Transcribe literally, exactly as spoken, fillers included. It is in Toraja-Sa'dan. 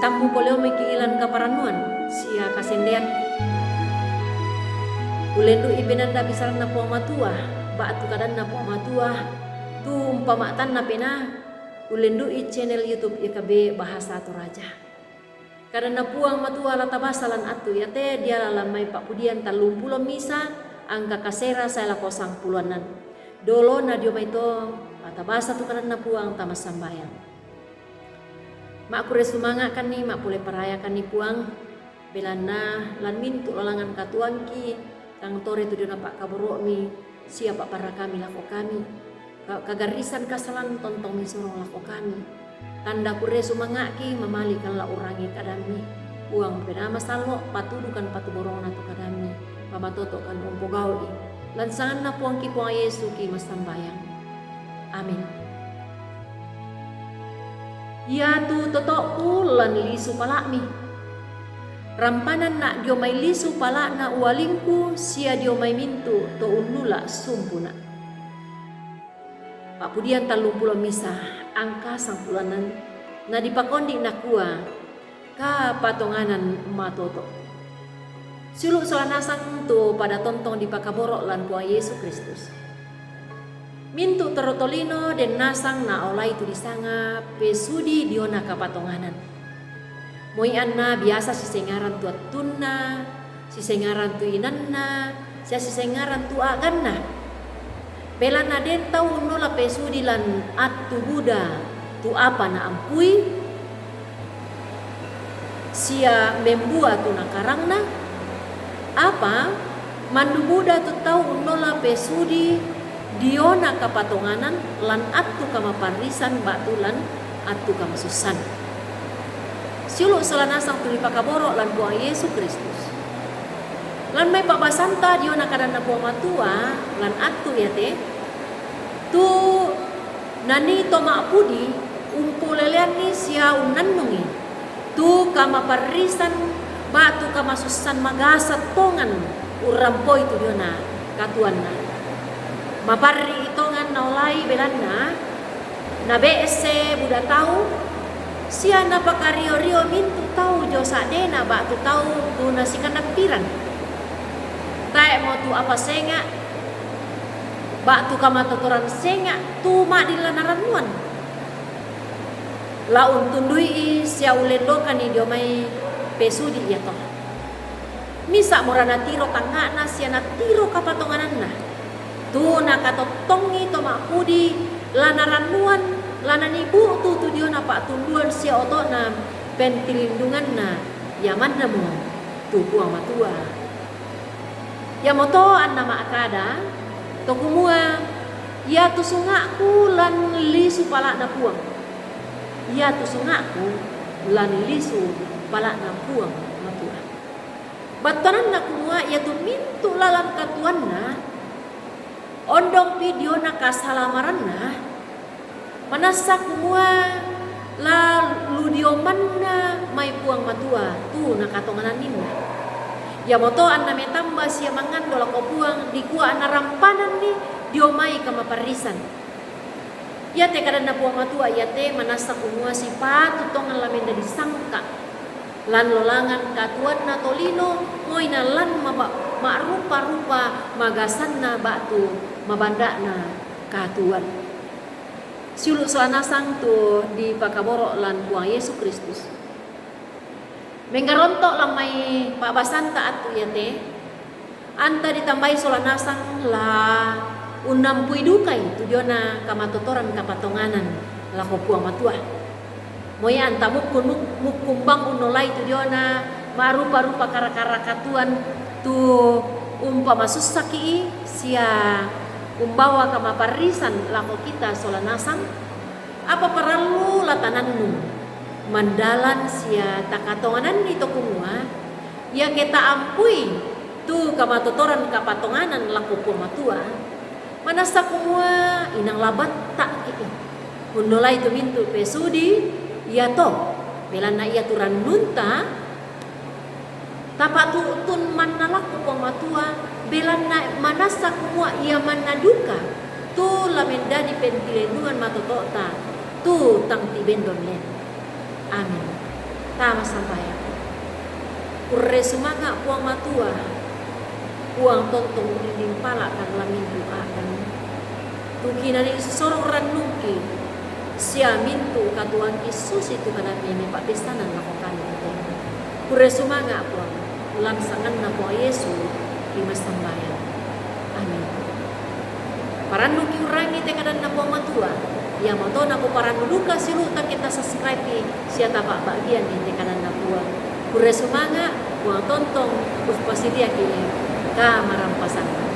Tammu poleomi ki ilan kaparannuan sia kasendean. Ulendu'i penanda bisaranna Puang Matua, ba'tu kadanna Puang Matua, tu umpama'tanna penaa, ulendu'i channel YouTube Y K B Bahasa Toraja. Kadanna Puang Matua la tabasa lan attu iate diala lan mai pa'pudian tallumpulo misa angka kasera sae lako sangpulo annan. Dolona dio mai to, la tabasa tu kadanna Puang tama sambayang. Makkure sumanga'kanni, mappole parayakanni Puang, belanna lan mintu' lalangan katuoangki, tang tore tu diona pa'kaboro'mi, sia pa'parakami lako kami, ka-, kagarrisan kasalan tontongmi sorong lako kami. Tanda kure sumanga'ki, mamalikan la urangi kadammi. Puang penaa masallo', patudukan patuborongna tu kadammi, pamatoto'kan umpogau'i. Lan sanganna Puangki Puang Yesu ki massambayang. Amin. Iatu toto'ku lan lisu pala'mi. Rampananna' dio mai lisu pala'na ualingku sia dio mai mintu' to unnula' sumpuna'. Pa'pudian tallumpulo misa angka sangpulo annan, na dipakondi' nakua, Kapatonganan matoto'. Siulu' sola nasang tu pada tontong dipakaboro' lan Puang Yesu Kristus. Mintu' torotolino den nasang naolai tu disanga pesudi diona kapatonganan. Moi anna biasa sisengaran tu attunna, sisengaran tu inanna, sia sisengaran tu a'ganna. Belanna den tau unnola pesudi lan attu buda tu apa naampui, sia membua tu nakarangna, apa mandu buda tu tau unnola pesudi diona kapatonganan lan attu kamaparrisan ba'tu lan attu kamasussan. Siulu' sola nasang tu dipakaboro' lan Puang Yesu Kristus. Lan mai pa'basanta diona kadanna Puang Matua lan attu iate, tu nanii to ma'pudi umpoleleanni sia unnannungi tu kamaparrisan ba'tu kamasussan magasa tongan urrampoi tu diona katuoanna. Maparri'i tongan naolai belanna nabe'se buda tau, sia napakario-rio mintu' tau jio sa'dena ba'tu tau tu nasikanappirang. Tae'mo tu apa senga', ba'tu kamatotoran senga' tu ma'din la narannuan. La untundui'i sia ulendokanni dio mai pesudi iato. Misa'mora natiro tangnga'na sia natiro kapatongananna. Tu nakatottongi to ma'pudi la narannuan, la nanii bu'tu tu diona pa'tunduan sia oto'na pentilindunganna, ia mannamo tu Puang Matua. Iamoto anna ma'kada to kumua, iatu sunga'ku lan lisu pala'na Puang. Iatu sunga'ku lan lisu pala'na Puang Matua. Battuananna kumua iatu mintu' lalan katuoanna ondongpi diona kasalamaranna, manassa kumua la lu dio manna mai Puang Matua tu nakatongananninna. Iamoto anna metamba sia mangando lako Puang, dikua anna rampananni dio mai kamaparrisan. Iate kadanna Puang Matua iate manassa kumua sipatu tongan la mendadi sangka' lan lolangan katuoanna tolino, moi na lan maba-, ma'rupa-rupa magasanna ba'tu mabanda'na katuoan. Siulu' sola nasang tu dipakaboro' lan Puang Yesu Kristus. Menggaronto' lan mai pa'basanta attu iate, anta ditambai sola nasang la unnampui dukai tu diona kamatotoran kapatonganan lako Puang Matua. Moi anta mukkun-, muk-, mukkumbang unnolai tu diona ma'rupa-rupa kara-kara katuoan tu umpamasussaki sia umbawa kamaparrisan lako kita sola nasang, apa parallu la tanannung, mandalan sia takatongananni to kumua, iake ta'ampui tu kamatotoran kapatonganan lako Puang Matua, manassa kumua inang la batta'ki unnolai tu mintu' pesudi iato, belanna iatu rannunta tapatu'tun manna lako Puang Matua, belanna manassa kumua ia manna duka tu la mendadi pentilindungan matoto'ta tu tang tibendon len. Amin. Tama sambayang. Kurre sumanga' Puang Matua, Puang tontong ri limpala'kan lamintu' a'dan. Tu kinanai soro' rannungki, sia mintu' katuoangki susitu kanami mipa'bissanan lako kami tete. Kurre sumanga' Puang, lan sanganna Puang Yesu kimassambayang. Amin. Parannungki urangi te kadanna Puang Matua, iamoto nakuparannu duka siulu'ta ke tasubscribe-i sia tapa'ba'gianni te kadanna Puang. Kurre sumanga', Puang tontong ussadiakanni kamarampasanna.